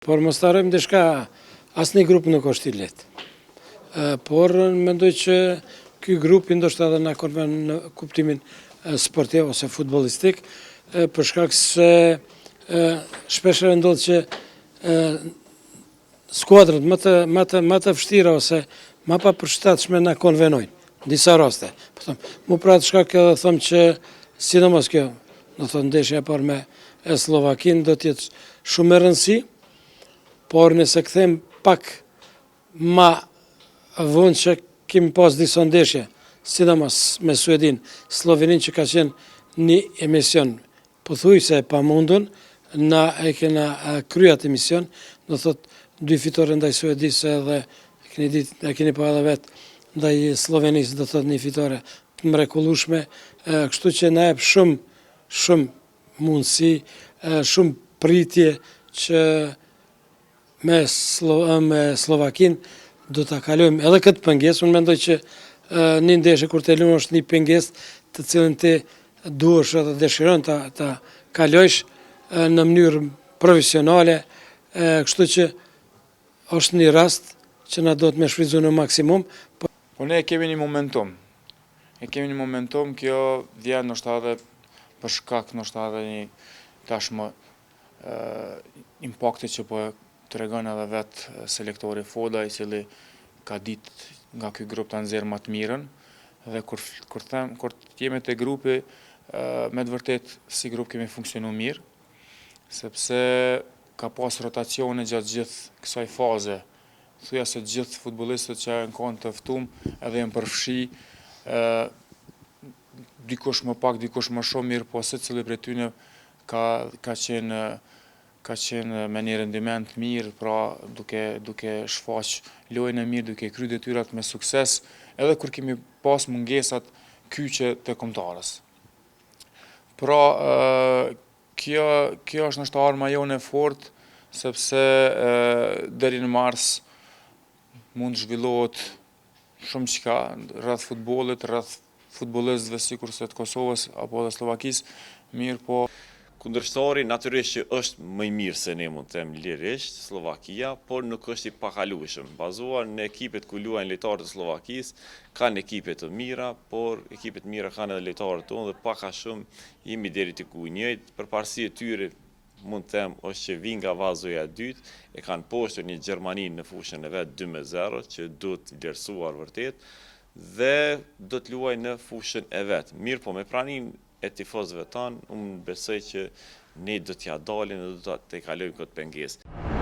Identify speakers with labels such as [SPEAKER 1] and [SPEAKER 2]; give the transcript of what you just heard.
[SPEAKER 1] Por mos të harrojmë diçka, asnjë grup nuk është i lehtë. Por mendoj që ky grup ndoshta edhe na konven në kuptimin sportiv ose futbollistik, për shkak se shpeshherë ndodh që skuadrat më të më të më të vështira ose më papërshtatshme na konvenojnë në disa raste. Po them, mu për atë shkak edhe them që sidomos kjo, do thotë ndeshja e parë me Sllovakinë do të jetë shumë me rëndësi, por nëse kthehem pak ma vonë që kemi pas disa ndeshje, sidomos me Suedinë, Sloveninë që ka qenë një emision Pothuajse e pamundun, na e kena kry atë emision, do thot dy fitore ndaj Suedisë edhe e keni ditë, e keni pa edhe vetë ndaj Sllovenisë, do thot një fitore të mrekullueshme, kështu që na jep shumë shumë mundësi, shumë pritje që Me me Sllovakinë do ta kalojmë edhe këtë pengesë. Unë mendoj që një ndeshje kur të luan është një pengesë të cilën ti duhesh edhe dëshiron ta ta kalojsh në mënyrë profesionale, kështu që është një rast që na duhet me shfrytëzu në maksimum.
[SPEAKER 2] Po ne kemi një momentum. E kemi një momentum, kjo vjen ndoshta edhe për shkak ndoshta edhe një tashmë impakti që po e tregon edhe vetë selektori Foda, i cili ka ditë nga ky grup ta nxjerrë më të mirën dhe kur kur them kur jemi te grupi me të vërtetë si grup kemi funksionu mirë sepse ka pas rotacione gjatë gjithë kësaj faze thuja se gjithë futbollistët që janë kanë të ftum edhe janë përfshi dikush më pak, dikush më shumë, mirëpo secili prej tyne ka ka qenë ka qenë me një rendiment të mirë, pra duke duke shfaq lojën e mirë, duke kry detyrat me sukses, edhe kur kemi pas mungesat kyçe të kombëtares. Pra, kjo kjo është ndoshta arma jonë e fortë, sepse deri në mars mund të zhvillohet shumë çka rreth futbollit, rreth futbollistëve sikurse të Kosovës apo edhe Sllovakisë, mirëpo
[SPEAKER 3] Kundërshtari natyrisht që është më i mirë se ne mund të them lirisht, Sllovakia, por nuk është i pakalueshëm. Bazuar në ekipet ku luajnë lojtarët e Sllovakisë, kanë ekipe të mira, por ekipe të mira kanë edhe lojtarët tonë dhe pak a shumë jemi deri diku njëjtë. Përparësi e tyre mund të them është që vijnë nga vazoja e dytë, e kanë mposhtur një Gjermani në fushën e vet 2-0, që duhet vlerësuar vërtet, dhe do të luajnë në fushën e vet. Mirëpo me praninë e tifozëve tanë, unë besoj që ne do t'ia dalim dhe do ta tejkalojmë këtë pengesë.